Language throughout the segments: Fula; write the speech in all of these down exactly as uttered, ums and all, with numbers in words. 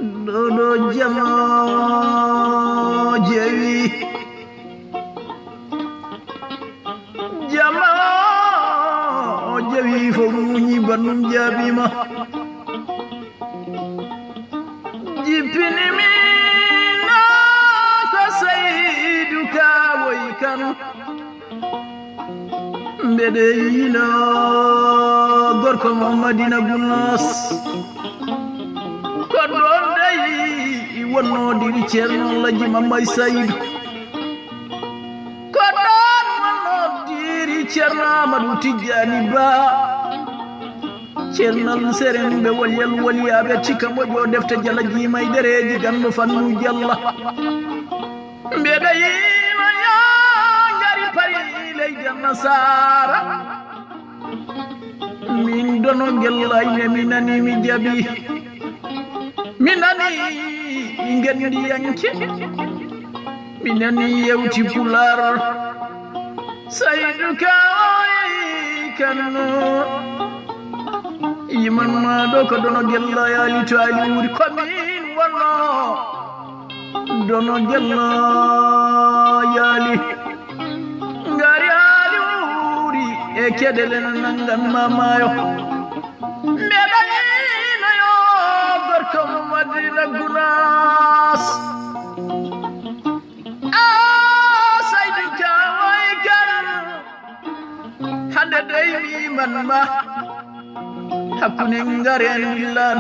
Ɗo ɗo jama jewi. Jama jewi fof muñi bannum jaabima. Jippini min ko Saydu Kawoy Kan. Mbeɗe yiino gorko mo Madina Gunaas. Ko ɗoon dey wonnoo diri Ceerno Alhaji Mammay Saydu. Ko ɗoon wonnoo diri Ceerno Amadou Tijjaani Ba. Ceernal serenɓe wolyal wolyaaɓe cika moƴo defte jala jiima e dereeji ganndo fannu jalla. Mbeɗa yiino yaa ngari pari leydi Nasaara. Min dono gellay ne mi nani mi jaɓi. Mi nani ngendiyanke. Mi nani yewti Pulaar. Saydu Kawoy Kan. Yiman ma ɗo ko dono gella yaali to ali wuri ko min wonno. Dono gella yaali. Ngari ali wuri e keɗele no nangan ma maayo. Mbeɗa yiino yo gorko mo Madina Gunaas. Ah, Saydu Kawoy Kan. Hande dey mi man ma. Hakkunde ngare ndillan.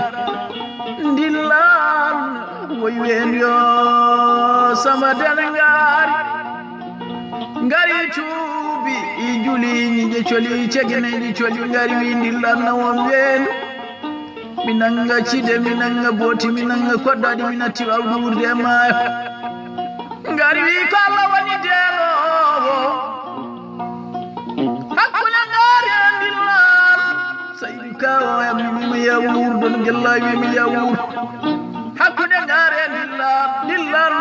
Ndillan. Woy wen yo sama den ngari. Ngari tuubi i juli ñiƴe coli cegeneji coli ngari wi ndillan na won wen. Mi nanga cide, mi nanga booti, mi nanga koddaɗi, mi natti wawde wuurde e maayo. Ngari wi ko Allah woni deenoowo. Hakkunde ngari e ndillan. Saydu Kawo e mi wima ya wuur, don gella wimi ya wuur. Hakkunde ngari e ndillan, ndillan.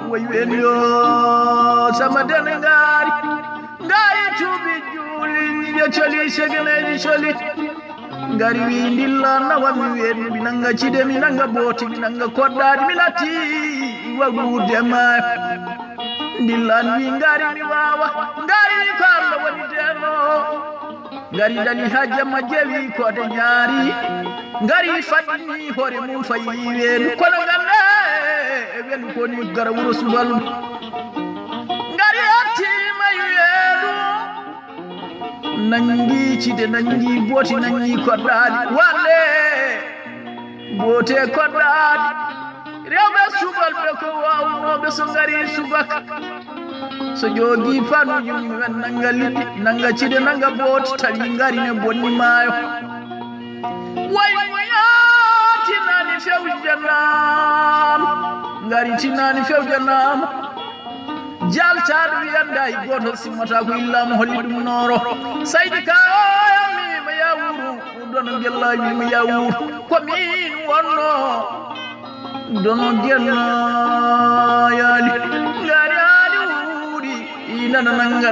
Woy wen yo sama den ngari. Ngari tuubi juuli, ñiƴe coli, segeneji coli. Ngari wi ndilla nawa mi weedu, mi nanga cide, mi nanga booti, mi nanga koddaadi, mi natti wawdu wuurde e maayo. Ndillan wi ngari mi waawa, ngari wi ko Allah woni deeno. Ngari dali ha jemma jeewi koode ñaari. Ngari faddini hoore mum fayi weedu, kono ngande e weedu koni gara wuro subal. Ngari arti mayi weedu. Nangi cide, nangi booti, nangi koddaadi. Wande boote koddaadi. Rewɓe subalɓe ko wawnooɓe so ngari subaka. So joogi panu jum men nanga liɗɗi, nanga cide, nanga booti, tawi ngari ne bonni maayo. Way, way, ah, tinani fewjanam. Ngari tinani fewjanam. Jaltaaɗo wiyannda hay gooto simmata ko illa mo holli ɗum nooro. Saydi Ka o yammiima ya wuuru, dono gella wiima ya wuuru. Ko min wonno dono gella yaali. Ngari aali wuuri, i nana nanga